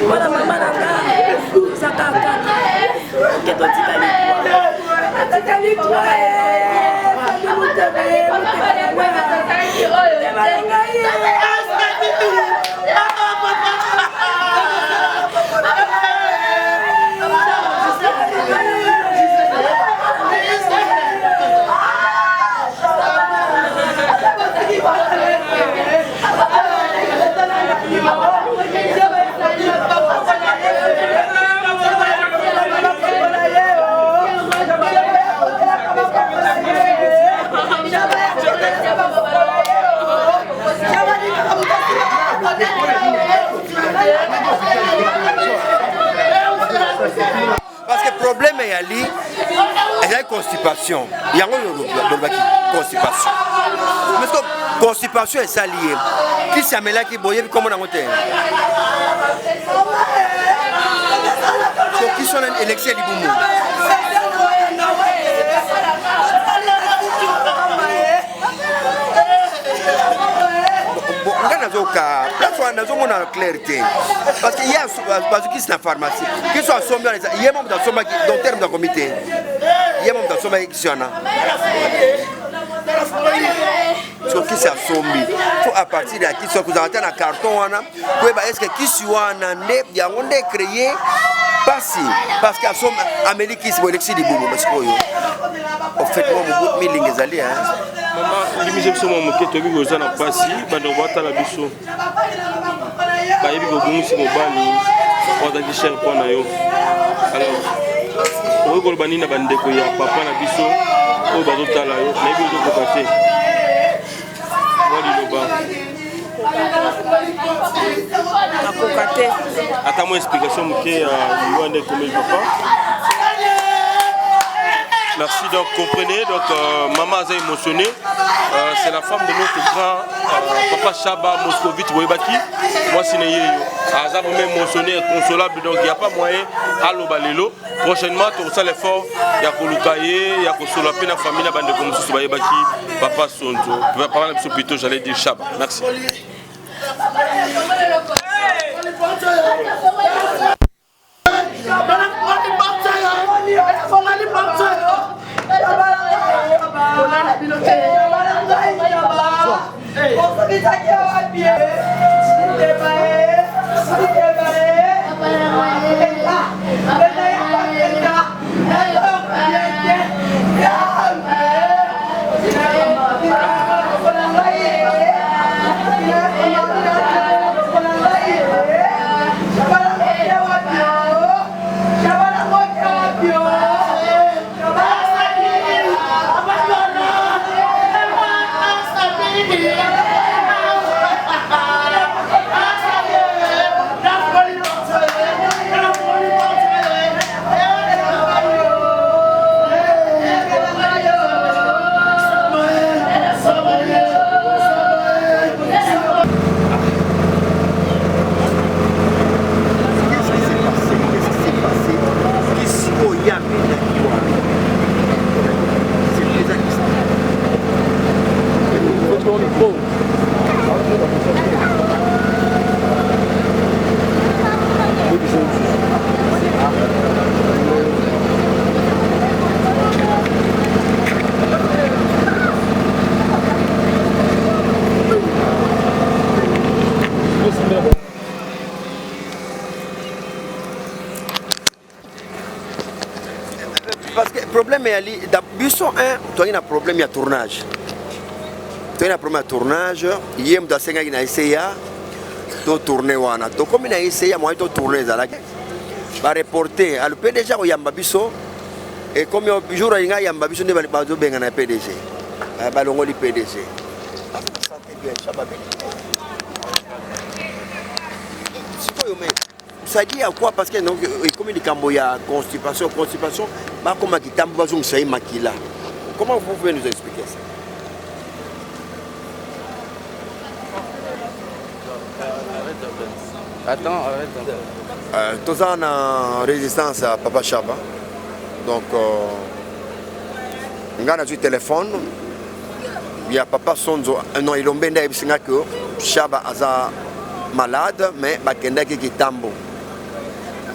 Mwana mama na nga oza kaka oke totikali totikali Parce que problème eyali ezali constipation yango oyo bolobaki constipation parce que constipation esali ye kisi amelaki boyebi nkombo nango te kisi wana elekisi ya libumu. Nga nazoka place wana nazomona clair te parce que ye bazwi kisi na pharmacie, kisi asombi wana ye mo moto asombaki, docteur moto akomi te, ye mo moto asombaki kisi wana. So kisi asombi, faut à partir ya kisi kozala ata na carton wana koyeba est ce que kisi wana nde yango nde créé pasi, parce que asombi ameli kisi boelekisi libumu. Sikoyo au fait mwa mobu milingi ezali hein. Mama, limbisa biso mwa moke, toyebi koza na mpasi. Bandeko batala biso bayebi kobungisi mobali oyo azalaki cher mpo na yo. Alors okoki koloba nini na bandeko ya papa na biso oyo bazotala yo? Nayebi ozokoka te, mwa liloba. Nakoka te. Ata mwa explication moke ya liwa nde ekomeli papa. Merci. Donc, comprenez, donc, maman a émotionné. C'est la femme de notre grand papa Chaba Moscovite Boyebaki. Moi, c'est Aza vraiment émotionné, inconsolable. Donc, il n'y a pas moyen aloba lelo. Prochainement, tout ça l'effort. Il y a koluka ye, il y a kosolola pe na famille na bandeko mosusu bayebaki papa Sonzo. Papa na biso plutôt, j'allais dire Chaba. Merci. Qu'est-ce qui s'est passé? Qu'est-ce qui s'est passé? Kisi oyo ye amelaki wana c'est eza kisi. Parce que problème eyali biso 1 toyaki na problème ya tournage, toyaki na problème ya tournage. Ye moto asengaki na eseya totourne wana, tokomi na eseya moyen totourne ezalaki bareporte. Alo PDG akoyamba biso, ekomi jour alingi ayamba biso nde bazobengana ya PDG, balongoli PDG. Sikoyo mais ça dit à quoi? Parce que donc ekomi likambo ya constipation, constipation bakoma kitambo, bazongisa ye makila. Comment vous pouvez nous expliquer ça? Attends, arrête. Toza na résistance ya papa Chaba. Donc ngai nazwi téléphone ya papa Sonzo, non, Elombe nde ayebisi nga ke Chaba aza malade, mais bakendaki Kitambo.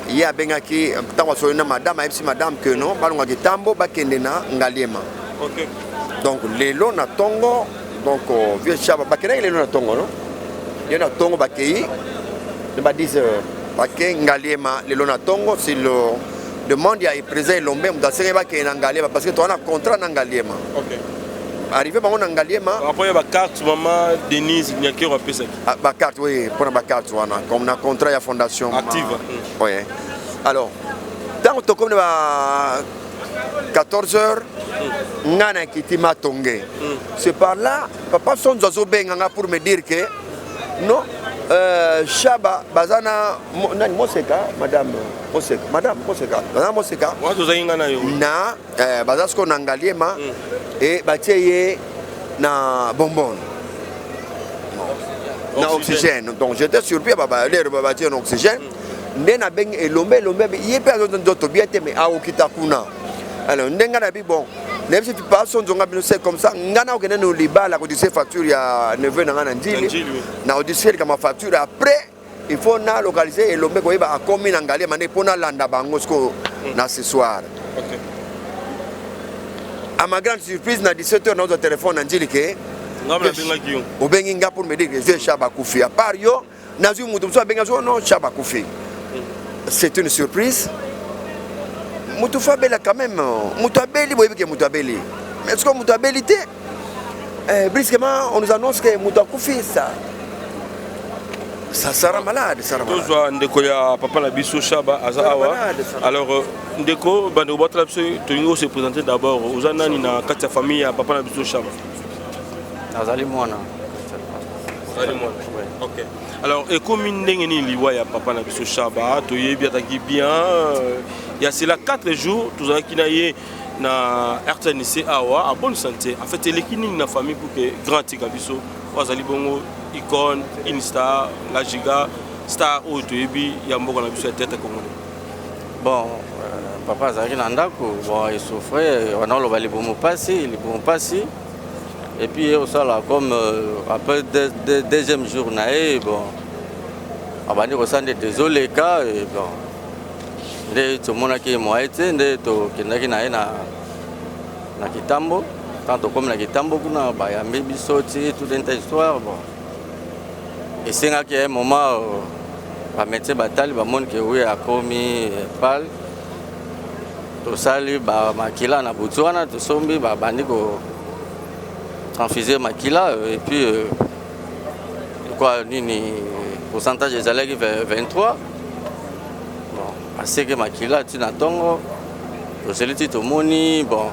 Ye abengaki ntango asololi na madame, ayebisi madame ke non, balonga Kitambo, bakende na Ngaliema. Donc lelo na ntongo, donc vieux Chaba bakendaki lelo na ntongo, no ye na ntongo bakei na ba 10 heures, bake Ngaliema lelo na ntongo. Sur le demande ya président Elombe, moto asengaki bakende na Ngaliema parce que toza na contrat na Ngaliema. Arrivé bango na Ngaliema, Rapport ya bacarte mama Denise Nyakero apesaki. Ah, bacarte, oui, mpona bacarte wana comme na contrat ya fondation Active. Oui. Alors ntango tokomi na ba 14 heures, nga na kiti Matonge. C'est par là papa Sonzo azobenga nga pour me dire que non, Shaba baza na nani, Moseka, madame Moseka, madame Moseka, baza na Moseka. Wana tozalaki nga na yo. Na baza sikoyo na Ngaliema e batie ye na bonbonne na oxygène. Donc j'étais surpris, balere batie na oxygène. Nde nabengi Elombe, Elombe ye mpe azo nzoto bien te, mais aokita kuna. Alors nde ngai nabi bon, nayebisi pa Sonzo nga bino, c'est comme ça, ngai nakokende no libala kodise facture ya neveu na ngai na Ndjili, na odise likama facture. Après il faut na localiser Elombe, koyeba akomi na Ngaliema nde mpo nalanda bango sikoyo na ce soir. À ma grande surprise, na 17 heures nazwa téléphone na Ndjili ke Ngai nabengaki yo. Obengi nga pour me dire que vieux Chaba akufi. À part yo, nazwi moto mosusu abengi azo, non, Chaba akufi. C'est une surprise. Moto faut abela quand même, moto abeli, boyebi ke moto abeli, mais est-ce que moto abeli te? Brusquement on nous annonce que moto akufi, ça sera malade, ça sera malade. Tozwa ndeko ya papa na biso Shaba, aza awa. Malade, ça. Alors ndeko, bandeko batala biso, tolingi ose présenter d'abord. Oza nani na kati ya famille ya papa na biso Shaba? Nazali mwana. Ozali mwana, ok. Alors ekomi ndenge nini liwa ya papa na biso Shaba? Toyebi ataki bien, ya cela 4 jours tozalaki na ye. Na RTNC awa en bonne santé. En fait, eleki nini na famille pour que grand atika biso oyo azali bongo icône, une star, la giga star oyo toyebi ya mboka na biso ya théâtre congolais? Bon, papa azalaki na ndako, bon, esouffre wana, oloba libumu mpasi, libumu mpasi. Et puis ye kosala comme après deuxième jour na ye, bon, abandi kosala nde tezoleka. Bon, nde tomonaki moye te, nde tokendaki na ye na Kitambo. Tant tokomi na Kitambo kuna, bayambi biso ti toute une histoire. Bon, esengaki ye moment, bamédecin batali, bamoni ke oui, akomi pale. Tosali bamakila na butu wana, tosombi, babandi ko transfuser makila. Et puis quoi, nini, pourcentage ezalaki 23. Bon, aseke makila ntina ntongo, tozeli ti tomoni, bon,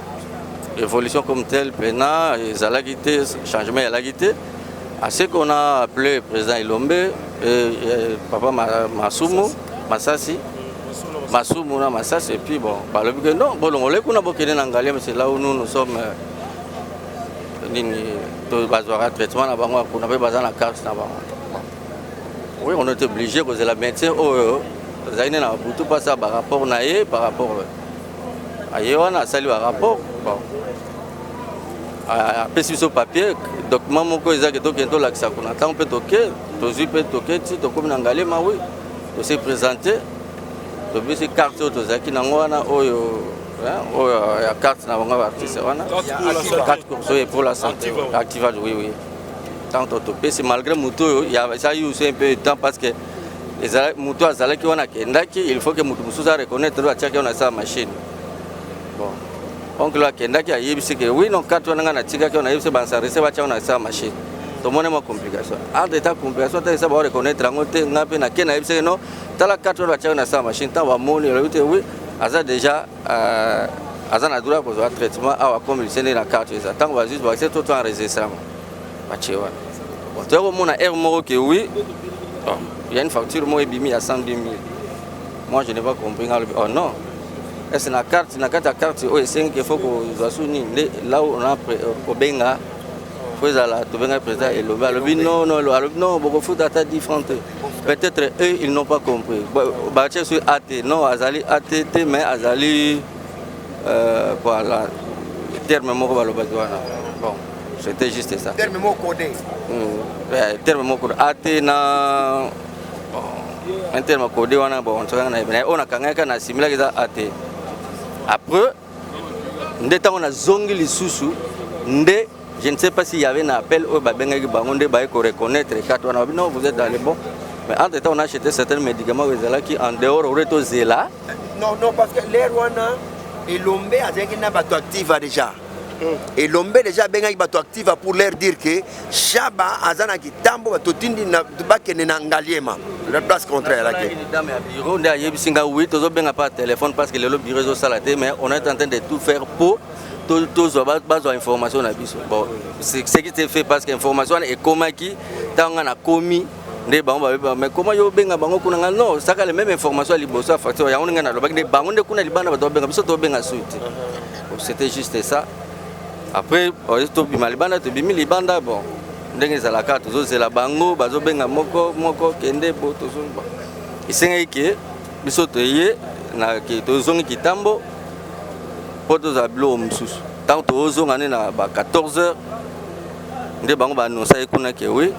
évolution comme telle mpena ezalaki te, changement ezalaki te. À ce qu'on a appelé président Elombe et papa Masumu Masasi, Masumu na Masasi. Et puis bon, balobi que non, bolongole kuna, bokende na Ngaliema, c'est là où nous nous sommes, nini, bazwaka traitement na bango kuna mpe baza na carte na bango. Oui, on est obligé kozela médecin oyo tozalaki nde na butu mpasa barapport na ye. Par rapport aye wana, asali barapport, bon, apesi biso papier, document moko ezaki, tokende tolakisa kuna. Ntango mpe toke, tozwi mpe, toke ti tokomi na Ngaliema. Oui, tose présente, tobisi carte oyo tozalaki nango wana, oyo ya carte na bango baartiste wana, carte course oyo pour la santé Activage. Oui, ntango topesi, malgré motu oyo esali aussi un peu de temps, parce que motu azalaki wana akendaki, il faut que motu mosusu areconnaître oyo atiaki wana asala machine. Bon, oncle akendaki, ayebisi ke oui, non, carte wana ngai natikaki wana, ayebisi bansarese batia wana asala machine. Tomoni mwa complication, entre temps complication ata esa baoreconnaître yango te. Ngai mpe nake, nayebisi ke non, tala carte wana batiaki na sala machine. Ntango bamoni, alobi te oui, aza déjà aza na droit ya kozwa traitement awa comme lycée nde na carte eza. Ntango bazwi, bakise to enregistre yango, batie wana. Bon, toya komona heure moko ke oui, bon, il y a une facture moko ebimi ya 102 000. Moi, je n'ai pas compris. Nga alobi oh non, est ce na carte, na kati ya carte oyo esengi ke faut kozwa su nini? Nde là où on a kobenga, faut ezala tobenga président Elobi. Alobi non, non, alobi non, bokofuta ata 10 francs te. Peut-être eux, ils n'ont pas compris, batie sur at, non, azali at te, mais azali voilà, terme moko balobaki wana. Bon, c'était juste ça. Terme moko codé. Terme moko at na, bon, un terme codé wana. Bon, sokanga na oyo nakangaki kaka na asimilaki eza at. Après nde ntango nazongi lisusu nde, je ne sais pas s'il y avait un appel oyo babengaki bango nde baye koreconnaître carte wana. Babi non, vous êtes dans les bons, mais entre temps on a acheté certains médicaments oyo ezalaki en dehors ore tozela. Non, parce que l'heure wana Elombe azalaki na bato Activa déjà. Elombe déjà abengaki bato Activa pour leur dire que Shaba aza na Kitambo, bato tindi bakende na Ngaliema, la place contraire alaki. Dame ya bureau nde ayebisi nga oui, tozobenga par téléphone parce que lelo bureau ezosala te, mais on est en train de tout faire pour tozwa, bazwa information na biso. Bon, ce qui s'est fait, parce que information wana ekomaki ntango nga nakomi nde bango babe, mais comment yo obenga bango kuna? Nga non, saka le même information ya liboso ya facture yango ndenge nalobaki nde bango nde kuna libanda bato babenga biso, tobenga su te. C'était juste ça. Après tobima libanda, tobimi libanda, bon, ndenge ezalaka, tozozela bango, bazobenga moko moko, kende bo tozo. Esengaki ke biso toye na tozongi Kitambo mpo tozala biloko mosusu. Ntango tozonga nde na ba 14 heures nde bango baannonsaki kuna ke oui,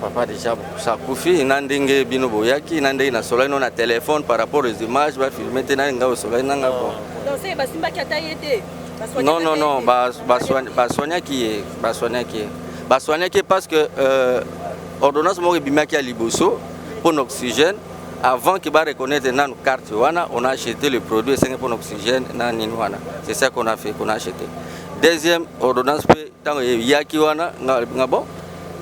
papa déjà sakufi. Na ndenge bino boyaki, na ndenge nasolaki no na téléphone par rapport aux images bafilme te, na ngai osolaki nanga, bon. Basimbaki ata ye te? Non, basoignaki ye, basoignaki ye, basoignaki ye, parce que ordonnance moko ebimaki ya liboso mpona oxygène avant que bareconnaître nanu carte wana. On a acheté le produit esengi mpona oxygène na nini wana, c'est ça qu'on a fait, qu'on a acheté. Deuxième ordonnance mpe ntango eyaki wana, nga bon,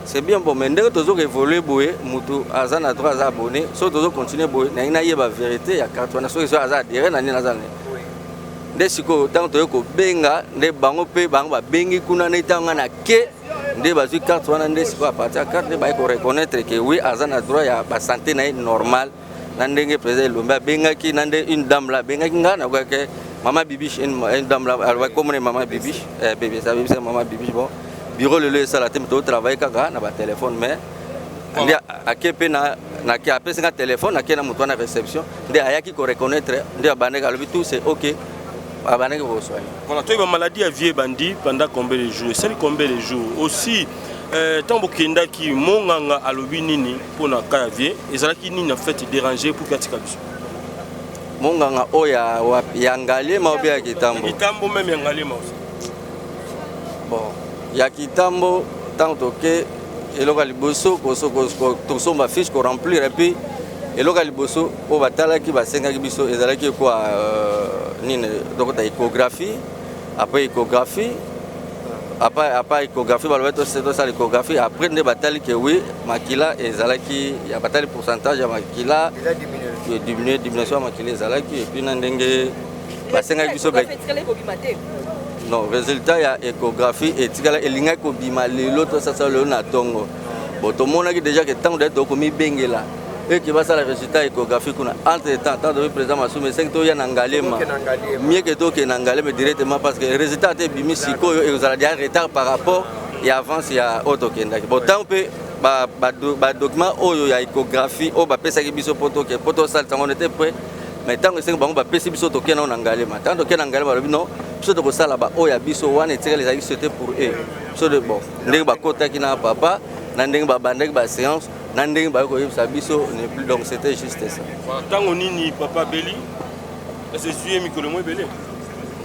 c'est bien, bon, mais ndenge tozo évolue boye, mutu aza na droit, aza abonné. Soki tozo continue boye, nalingi nayeba vérité ya carte wana, soki so aza adhéré na nini, aza nini. Nde sikoyo ntango toye kobenga nde bango mpe bango babengi kuna nde ntango nga na ke nde bazwi carte wana. Nde sikoyo à partir ya carte nde baye koreconnaître ke oui, aza na droit ya basanté na ye normal. Na ndenge président Elombe abengaki, na nde une dame la abengaki nga, nakokake. Mama Bibiche, une dame là, alobaki komona Mama Bibiche, eh, bébé, ça bébé, Mama Bibiche, bon, bureau lelo esala te, to travailler kaka na ba téléphone, mais nde ake mpe na nake apesi nga téléphone, ake na moto wana réception, nde ayaki ko reconnaître, nde abandaki alobi tout c'est ok, abandaki kosoigner. Voilà, toyeba maladie ya vieux ebandi pendant combien de jours, esali combien de jours aussi? Ntango bokendaki, monganga alobi nini mpona ka ya vieux? Ezalaki nini en fait déranger pour atika biso? Monganga oyo ya wapi? Ya Ngaliema obi ya Kitambo? Kitambo, même ya Ngaliema aussi. Bon, ya Kitambo, ntango toke, eloko ya liboso tosomba fiche, koremplir, et puis eloko ya liboso oyo batalaki, basengaki biso ezalaki kwa nini, dokota, échographie. Après échographie, après échographie, balobi tosala échographie. Après nde batali ke oui, makila ezalaki ya, batali pourcentage ya makila diminue, diminution ya makila ezalaki. Et puis na ndenge basengaki biso, non, résultat ya échographie etikala, elingaki kobima lelo, tosasa lelo na ntongo. Bon, tomonaki déjà ke ntango dai tokomibengela eke basala résultat échographie kuna, entre temps, ntango tobi président Masumu esengi toya na Ngalema, mieux ke tokende na Ngalema directement, parce que résultat ate ebimi sikoyo, ekozala dia retard par rapport ya avance ya oyo tokendaki. Bon, ntango mpe badocument oyo ya échographie oyo bapesaki biso mpo toke mpo tosalisa yango nete prêt, mais ntango esengi bango bapesi biso, tokende nango na Ngalema. Ntango tokende na Ngalema, balobi non, biso tokosala baoyo ya biso wana etikali ezalaki, c'était pour eux. Biso de bon, ndenge bakotaki na papa, na ndenge babandaki baséance, na ndenge bayoki koyebisa biso ne plus, donc c'était juste ça. Ntango nini papa beli? Ese mikolo mo ebele?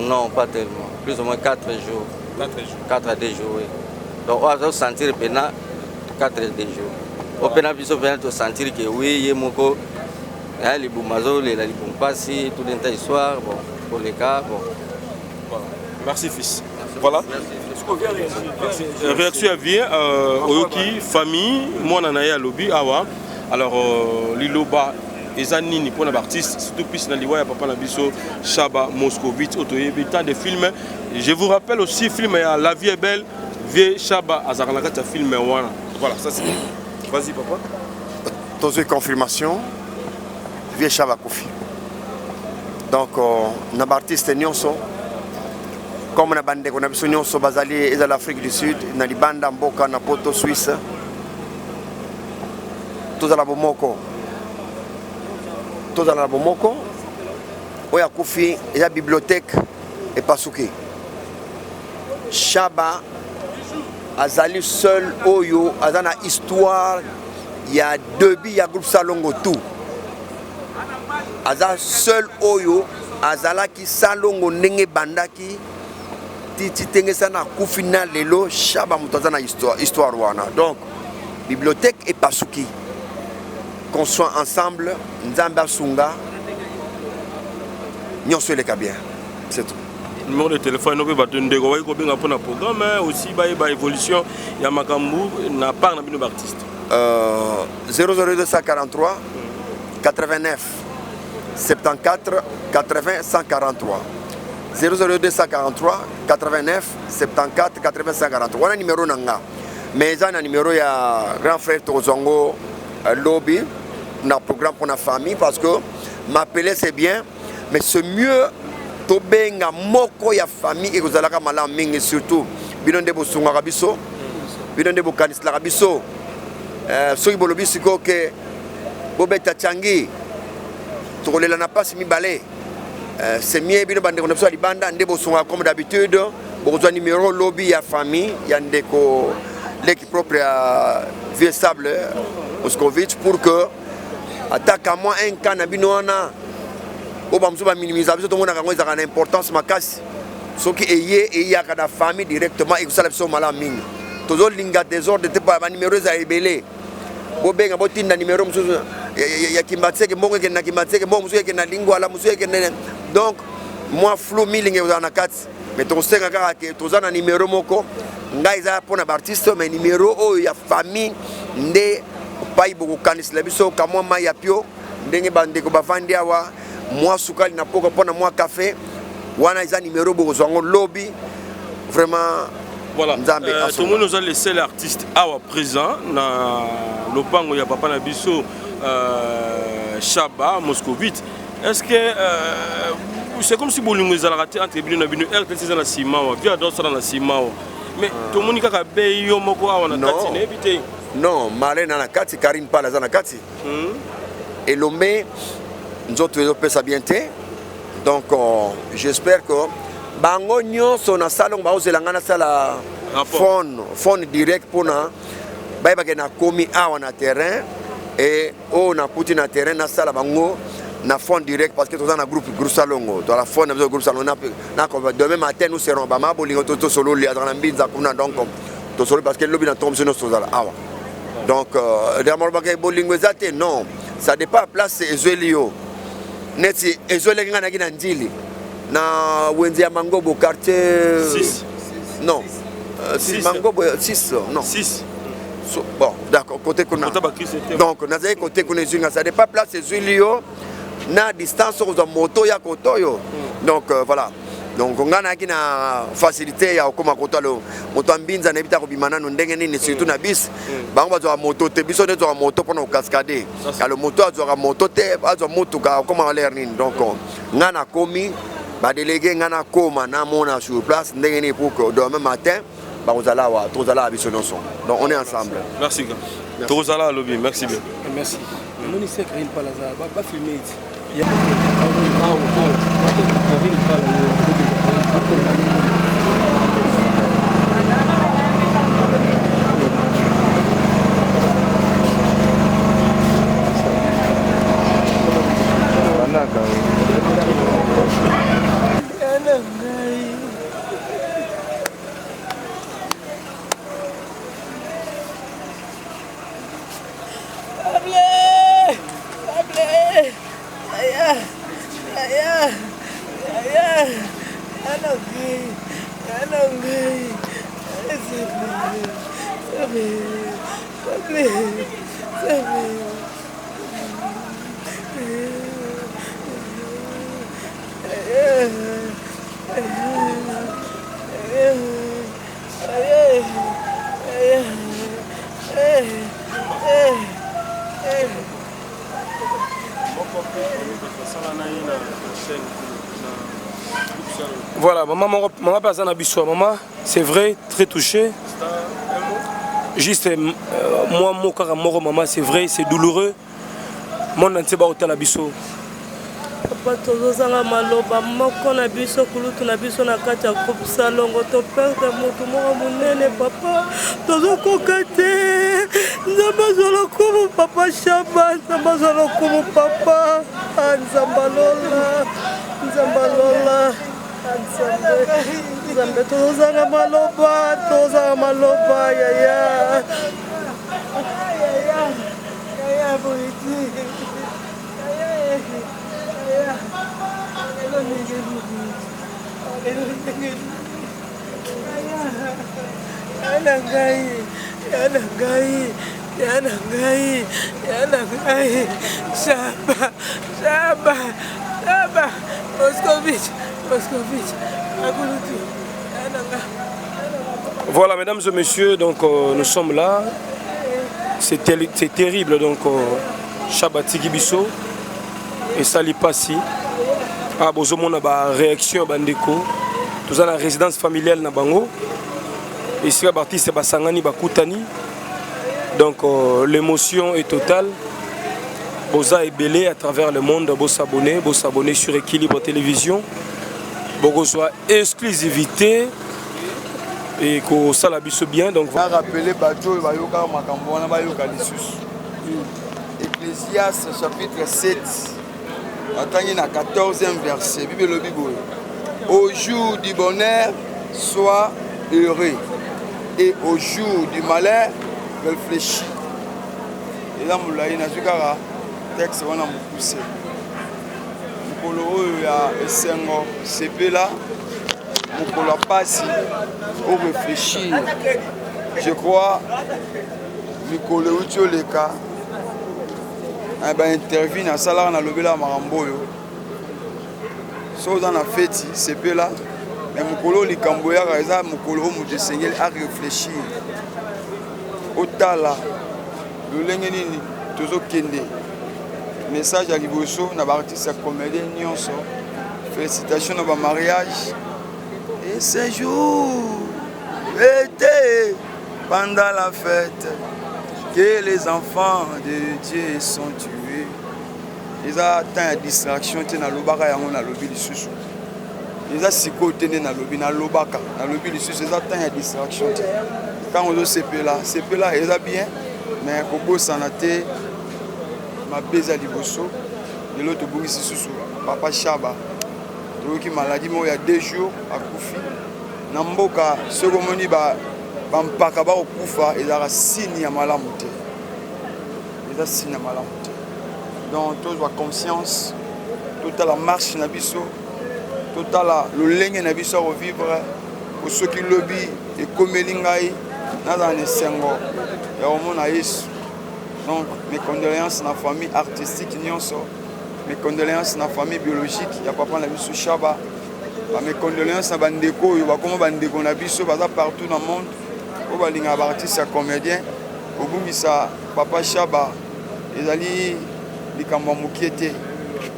Non, pas tellement, plus ou moins 4 jours. 4 jours. 4 à 2 jours, oui. Donc oyo azosentir mpena 4 à 2 jours, oyo mpena biso mpena tosentir ke oui, ye moko libumu azolela, libumu mpasi, tout un tas histoire, bon, koleka, bon. Voilà. Merci fils. Voilà. Réaction ya vieux, oyoki famille, mwana na ye alobi awa. Alors liloba eza nini mpona baartiste, surtout plus na liwa ya papa na biso Shaba Moscovite, oyo toyebi tant de films? Je vous rappelle aussi film ya La vie est belle, vieux Shaba azalaka na kati ya film wana. Voilà, ça c'est, vas-y papa. Tozwi confirmation, vieux Shaba akufi. Donc na baartiste nyonso comme na bandeko na biso nyonso bazali, ezala Afrique du Sud, na libanda mboka, na Poto, Suisse, tozala bomoko, tozala na bomoko. Oyo akufi eza bibliothèque epasuki. Shaba azali seul oyo aza na histoire ya début ya groupe Salongo tout. Aza seul oyo azalaki Salongo ndenge ebandaki titi ndenge sana akufi na lelo. Shaba moto aza na histoire wana. Donc bibliothèque epasuki, qu'on soit ensemble, Nzambe asunga, nyonso eleka bien, c'est tout. Numéro de téléphone mpe bato ndeko baki kobenga mpona programme, aussi bayeba évolution ya makambo na part na bino baartiste. 00243 89 74 80 143, 00243 89 74 80 143, wana numéro na nga. Mais eza na numéro ya grand frère, tokozwa yango lobi na programme pour la famille, parce que m'appeler c'est bien, mais c'est mieux tobenga moko ya famille, ekozalaka malamu mingi. Surtout bino nde bosungaka biso, bino nde bokaniselaka biso. Soki bolobi sikoyo ke bobeta tiangi, tokolela na mpasi mibale. C'est mieux bino bandeko na biso ya libanda nde bosungaka comme d'habitude. Bokozwa numéro lobi ya famille ya ndeko leki propre ya vieux Sable Moscovitch, pour que ataka mwa un cas na bino wana oyo bamosusu baminimisa biso, tomonaka yango ezalaka na importance makasi. Soki eye eyaka na famille directement, ekosala biso malamu mingi. Tozolinga désordre te. Banimero ezala ebele, bobenga, botinda nimero mosusu ya Kimbanseke, mbongo ekende na Kimbanseke, mbongo mosusu ekende na Lingwala, mosusu ekende, donc mwa flou milingi ekozala na kati. Mais tokosenga kaka ke toza na nimero moko, ngai eza mpona baartiste, mais nimero oyo ya famille nde pai bokokanisela biso kamwa mai ya pio, ndenge bandeko bavandi awa, mwa sukali na poko mpona mwa kafe wana, eza nimero bokozwa yango lobi vraiment. Voilà. Nzambe tomoni oza le seul artiste awa présent na lopango ya papa na biso Shaba Moscovite. Est ce que C'est comme si bolingo ezalaka te entre bino na bino. RTC eza na nsima awa, vie adosala na nsima awa, mais tomoni kaka be yo moko awa na kati, nayebi te. Non, Marlene na kati, Karine Pala aza na kati. Elombe nzoto ezopesa bien te, donc j'espère que bango nyonso na salongo baozela ngai nasala phone direct mpona bayebake nakomi awa na terrain e oyo nakuti na terrain, nasala bango na phone direct, parce que toza na groupe salongo, toza phone na biso groupe salongo. Na demain matin nous serons bama bolingo, tosololi, azalaka na Mbinza kuna, donc tosololi parce que lobi na ntongo biso nyonso tozala awa. Donc malobaka bolingo eza te, non, ça dépend place ezweli yo. Neti ezwelaki ngai, naki na Ndjili, na wenze ya Mangobo, quartier 6. Non, Mangobo 6, non. 6. So, bon, d'accord, côté kuna. Donc nazali côté kuna, ezwi nga, ça dépend place ezwili yo na distance okozwa moto ya koto oyo. Donc voilà, donc ngai nayaki na facilité ya kokóma koto. Alo moto ya Mbinza nayebi ta kobima nano ndenge nini, surtout na bis. Bango bazwaka moto te, biso nde zwaka moto mpona kokaskade. Alo moto azwaka moto te, azwa motuka, akóma valeur nini? Donc ngai nakomi badélégué, ngai nakóma, namona sur place ndenge nini pour que demain matin bakozala awa, tokozala awa biso nyonso. Donc on est ensemble. Merci grand, tokozala alobi. Merci bien. Merci. Namoni se Karine Pala aza bafilme eti. Karine Pala. Yana ngai. Sable! Sable! Aya! Aya! Aya! Yana ngai! Yana ngai! Sable! Sable! Sable! Sable! Aya! Aya! Aya! Aya! Aya! Eh! Eh! Eh! Moko mpe basala na ye na chaîne na Voilà, maman, maman mpe aza na biso. Maman, c'est vrai, très touché. Juste moi mot kaka moko, maman, c'est vrai, c'est douloureux. Monde entier baotala biso. Papa, tozozanga maloba moko na biso. Kulutu na biso na kati ya groupe Salongo, toperdre motu moko monene. Papa, tozokoka te. Nzambe azwa lokumu. Papa Shaba, Nzambe azwa lokumu. Papa, Nzambe alola, Nzambe alola. Nzambe, Nzambe, tozozanga maloba, tozozanga maloba. Yaya, yaya, yaya, boye te. Yaya, yaya, lelo ndenge nini? Lelo ndenge nini? Yaya, ya na ngai, ya na ngai, ya na ngai, ya na ngai. Shaba, Shaba, Shaba Moscovitch, Moscovitch, akulutu, ya na ngai. Voilà, mesdames et messieurs, donc nous sommes là. C'est terrible, donc Shaba atiki biso esali pasi. Ah, bozomona ba réaction ya bandeko. Toza na résidence familiale na bango, esika baartiste basangani, bakutani. Donc l'émotion est totale. Boza ebele à travers le monde, bosabonner, bosabonner sur Équilibre Télévision, bokozwa exclusivité et kosala biso bien. Donc rappeler bato oyo bayokaka makambo wana, bayoka lisusu Ecclésiaste chapitre 7, atangi na 14e verset. Bible elobi boye: "Au jour du bonheur, sois heureux, et au jour du malheur, réfléchis." Eza molai, nazwi kaka texte wana mokuse. Mokolo oyo ya esengo, sepela; mokolo ya pasi, oréfléchir. Je crois mikolo euti oleka na bainterview nasalaka, nalobelaka makambo oyo: so oza na feti, sepela, me mokolo oyo likambo eyaka eza mokolo oyo moto esengeli aréfléchir, otala lolenge nini tozokende. Message ya liboso na baartiste ya comédien nyonso. Félicitations na ba mariage. Et ce jour était pendant la fête que les enfants de Dieu sont tués. Eza temps ya distraction te, nalobaka yango, nalobi lisusu. Eza sikoyo te nde nalobi, nalobaka, nalobi lisusu, eza temps ya distraction te. Ntango ozosepela, sepela, eza bien, mais kobosana te mabe eza liboso. Lelo tobungisi lisusu papa Shaba, toyoki maladie moko ya 2 jours, akufi na mboka. Soki omoni bampaka bakokufa, ezalaka signe ya malamu te, eza signe ya malamu te. Donc tozwa conscience, totala marche na biso, totala lolenge na biso ya kovivre, po soki lobi ekomeli ngai, nazala na esengo ya komona Yesu. Donc mes condoléances na famille artistique nyonso, mes condoléances na famille biologique ya papa na biso Shaba, ba mes condoléances na bandeko oyo bakoma bandeko na biso baza partout na monde oyo balingaka baartiste ya comédien. Kobungisa papa Shaba ezali likambo ya mokie te,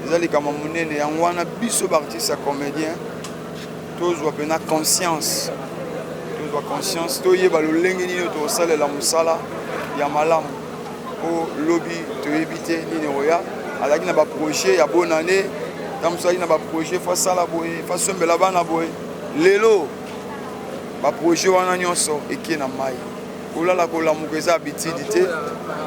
eza likambo ya monene. Yango wana biso baartiste ya comédien tozwa mpena conscience, tozwa conscience, toyeba lolenge nini oyo tokosalela mosala ya malamu, mpo lobi toyebi te nini ekoya. Azalaki na baprojet ya bonne année, ntango mosusu azalaki na baprojet fo asala boye, fo asombela bana boye. Lelo baprojet wana nyonso ekie na mai. Kolala kolamuka eza habitude te.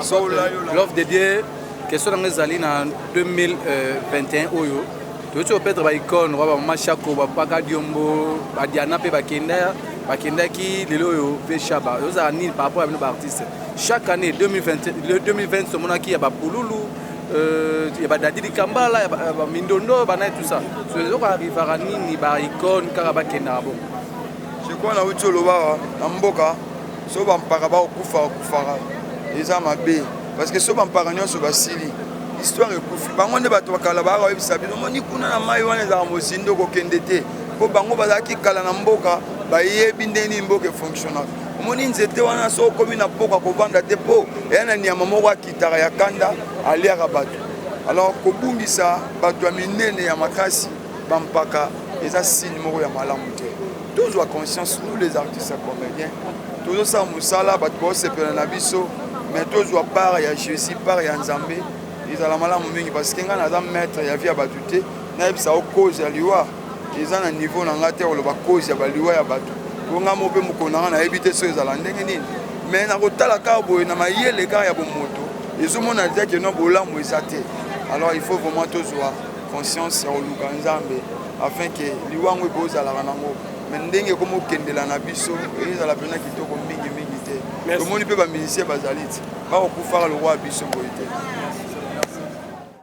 So love de Dieu, question nanga ezali na 2021 oyo toyoti kopetre baicone roi, bamama Shako, bapaka Diombo, badiana mpe bakenda, bakendaki. Lelo oyo mpe Shaba, ozala nini par rapport ya bino baartiste? Chaque année 2020, le 2020 tomonaki ya bapululu, ya badadidi kambala, ya bamindondo bana, tout ça. So eloko arrivaka nini, baicone kaka bakendaka bongo? Je crois nauti oloba na mboka, so bampaka bakokufa, bakufaka, eza mabe, parce que so bampaka nyonso basili, histoire ekufi. Bango nde bato bakala bayaka koyebisa biso: omoni kuna na mai wana ezalaka mozindo, kokende te, mpo bango bazalaki kala na mboka, bayebi ndenge nini mboka efonctionnaka. Omoni nzete wana, so okomi na mpoka, kovanda te, mpo eya na nyama moko akitaka ya kanda, aliaka bato. Alors kobungisa bato ya minene ya makasi, bampaka, eza signe moko ya malamu te. Tozwa conscience, nous les artistes ya comédien, tozosala mosala, bato baosepela na biso, mais tozwa part ya Jésus, part ya Nzambe, ezala malamu mingi, parce que ngai naza maître ya vie ya bato te. Nayebisa o cause ya liwa eza na niveau na ngai te, koloba cause ya baliwa ya bato, po ngai mo mpe mokolo na ngai nayebi te so ezala ndenge nini. Mais nakotala kaka boye na mayele kaka ya bomoto, ezomona eza ke no bolamu eza te. Alors il faut vraiment tozwa conscience ya koluka Nzambe afin ke liwa yango ekozalaka nango, mais ndenge ekoma okendela na biso, ezala mpena kitoko mingimingi te. Tomoni mpe bamusicien bazali ti bakokufaka lokola biso boye te.